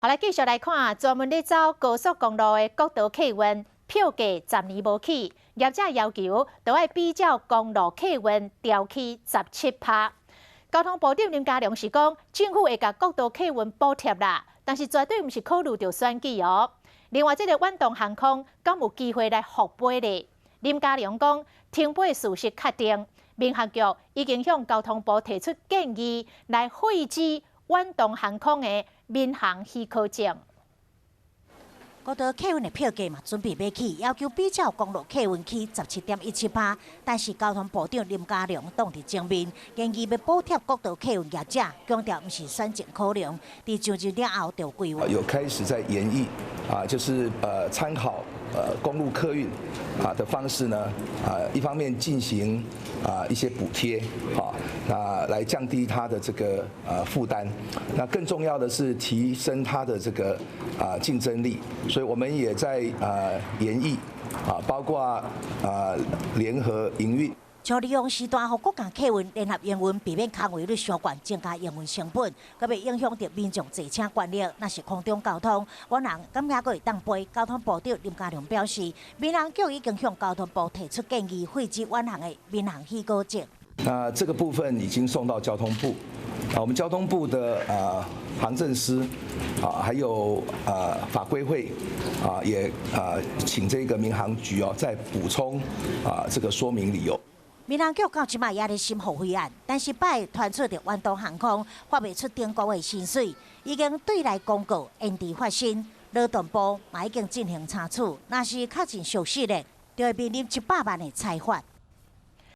好來，繼續來看專門咧走高速公路的國道客運票價10年無起，業者要求都愛比照公路客運調起17趴。交通部長林佳龍是講，政府會共國道客運補貼啦，但是絕對毋是考慮著選舉哦。另外，這个遠東航空敢有機會來復飛咧？林佳龍講，停飛事實確定，民航局已經向交通部提出建議，來廢止遠東航空的民航許可證。國道客運的票價嘛準備欲起，要求比照公路客運起17.17趴，但是交通部長林佳龍擋佇前面，建議欲補貼國道客運業者，強調毋是選情考量，佇上任了後就規劃。有開始在研議啊，就是參考公路客運啊的方式呢，啊一方面進行啊一些補貼，好，那來降低它的這個負擔，那更重要的是提升它的這個啊競爭力，所以我們也在研議啊，包括啊聯合營運。像利用時段予國家客運聯合營運，避免空位率傷懸，增加營運成本，閣會影響著民眾坐車權益。若是空中交通，遠航敢猶閣會當飛？交通部長林佳龍表示，民航局已經向交通部提出建議，廢止遠航的民航許可證。那這個部分已經送到交通部，啊，我們交通部的航政司啊，還有法規會啊，也啊請這個民航局哦再補充啊這個說明理由。民航局到這擺也咧審復飛案，但是擺傳出著遠東航空發袂出頂個月薪水，已經對內公告延遲發薪，勞動部嘛已經進行查處，若是確認屬實的，就會面臨100萬的裁罰。